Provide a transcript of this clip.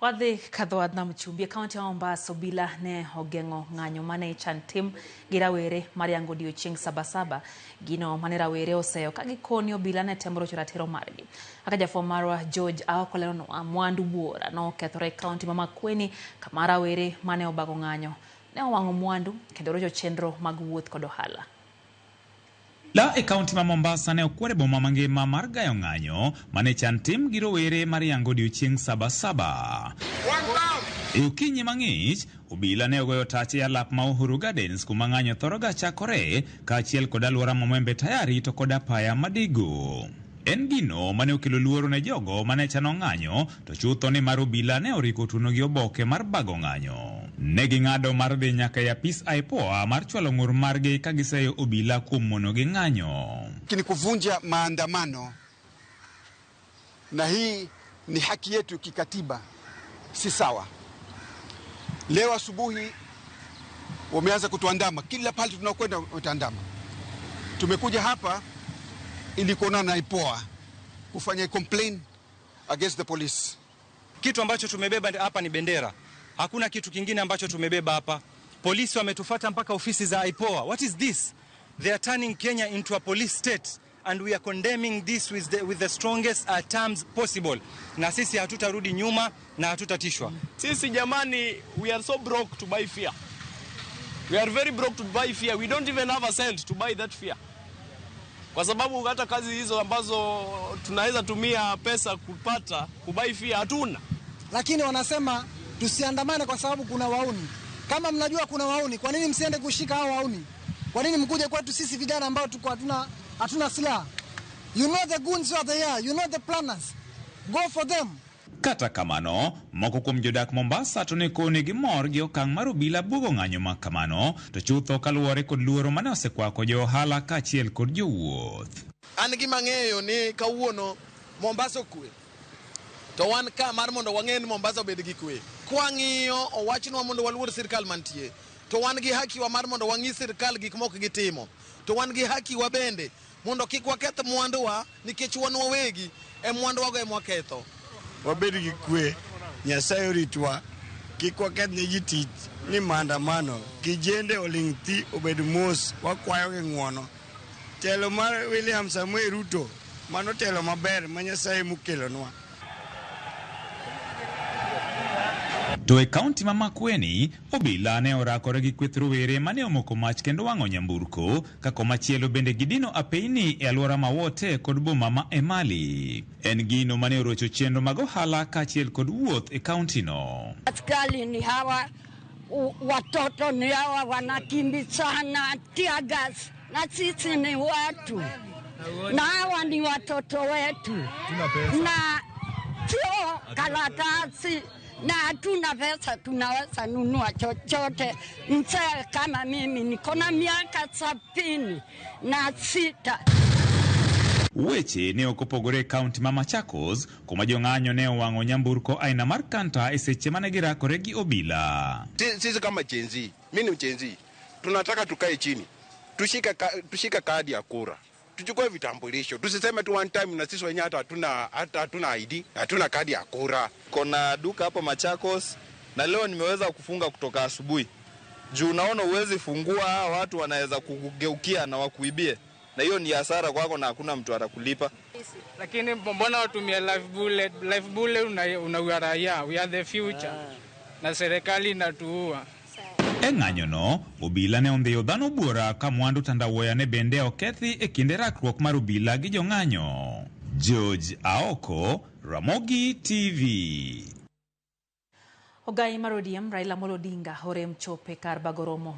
Wadhi kadho wadh nam chumbi e kaunti ya Mombasa. Obila ne ogeng'o ng'anyo mane ichan tim gi rawere mar yango odiochieng' Sabasaba. Gino mane rawere oseyo ka gikoni obila ne temo rocho ratiro margi. Kaka jafwambo marwa George Aoko leronwa, mwandu buora nokethore e kaunti ma Makueni kama rawere mane obago ng'anyo ne owang'o mwandu kendo rocho chenro mag wuoth kod ohala. La e kaunti ma Mombasa ne okwere boma mangima mar gayo ng'anyo mane chan tim gi rowere mar yango odiochieng' Sabasaba. E okinyi mang'ich, obila ne ogoyo tach e alap ma Uhuru Gardens kuma ng'anyo thoroga chakore kaachiel kod alwora ma Mwembe Tayari to kod apaya Madigo. En gino mane okelo luoro ne jogo mane chano ng'anyo to chutho ni mar obila ne oriko tuonogi oboke mar bago ng'anyo. Ne ging'ado mar dhi nyaka e apis IPOA mar chwalo ng'ur margi ka giseyo obila kuom monogi ng'anyo. Ni kuvunja maandamano, na hii ni haki yetu kikatiba, si sawa. Leo asubuhi wameanza kutuandama kila pale tunakwenda, wametuandama. Tumekuja hapa ili kuonana na IPOA kufanya complain against the police. Kitu ambacho tumebeba hapa ni bendera, hakuna kitu kingine ambacho tumebeba hapa. Polisi wametufuata mpaka ofisi za IPOA. What is this? They are turning Kenya into a police state and we are condemning this with the strongest terms possible. Na sisi hatutarudi nyuma na hatutatishwa. Sisi jamani, we are so broke to buy fear. We are very broke to buy fear. We don't even have a cent to buy that fear. Kwa sababu hata kazi hizo ambazo tunaweza tumia pesa kupata kubuy fear hatuna. Lakini wanasema tusiandamane kwa sababu kuna wahuni. Kama mnajua kuna wahuni, kwa nini msiende kushika hao wahuni? Kwa nini mkuje kwetu sisi vijana ambao tuko hatuna silaha? You know the goons are there, you know the planners. Go for them. Kata kamano, moko kuom jodak Mombasa to ne koni gimor gi okang' mar obila buogo ng'anyo ma kamano, to chutho kaluwore kod luoro mane osekwako jo ohala kaachiel kod jowuoth. An gima ang'eyo ni kawuono Mombasa okwe. To wan ka mar mondo wang'e ni Mombasa obed gi kwe. Kwang'iyo owachnwa mondo waluor sirkal mantie. To wan gi haki wa mar mondo wang'i sirkal gik mok gitimo. To wan gi haki wa bende mondo kik waketh mwanduwa nikech wan wawegi e mwanduwago ema waketho. Wabed gi kwe, Nyasaye oritwa, kik waketh ne ji tich ni maandamano, kijende oling' thi obed mos, wakwayo gi ng'uono. Telo mar William Samoei Ruto, mano telo maber ma Nyasaye mokelonwa. To e kaunti ma Makueni, obila ne orakore gi kweth rowere mane omoko mach kendo wang'o nyamburko, ka komachielo bende gidino apeyni e alwora ma Wote kod boma ma Emali. En gino mane orocho chenro mag ohala kaachiel kod wuoth e kaunti no. Askari ni hawa, watoto ni hawa wanakimbizana tear gas, na sisi ni watu na hawa ni watoto wetu, na sio karatasi na hatuna pesa tunaweza nunua chochote. Mzee kama mimi niko na miaka 76. Weche ne ok opogore e kaunti ma Machakos, kuma jong'anyo ne owang'o nyamburko aina mar Canter e seche mane girakore gi obila. Sisi kama Gen Z, mi ni Gen Z, tunataka tukae chini, tushike kadi ya kura, tuchukue vitambulisho, tusiseme tu one time na sisi wenyewe hata hatuna ID, hatuna kadi ya kura. Kona duka hapo Machakos na leo nimeweza kufunga kutoka asubuhi. Juu unaona uwezi fungua, hawa watu wanaweza kugeukia na wakuibie, na hiyo ni hasara kwako na hakuna mtu atakulipa. Lakini mbona watumie live bullet? Live bullet unaua raia. We are the future, na serikali inatuua. E ng'anyono, obila ne ondhiyo dhano buora ka mwandu tandawuoya ne bende okethi e kinde rakruok mar obila gi jong'anyo. George Aoko, Ramogi TV. Ogai mar ODM Raila Amolo Odinga orem chope kar bago romo.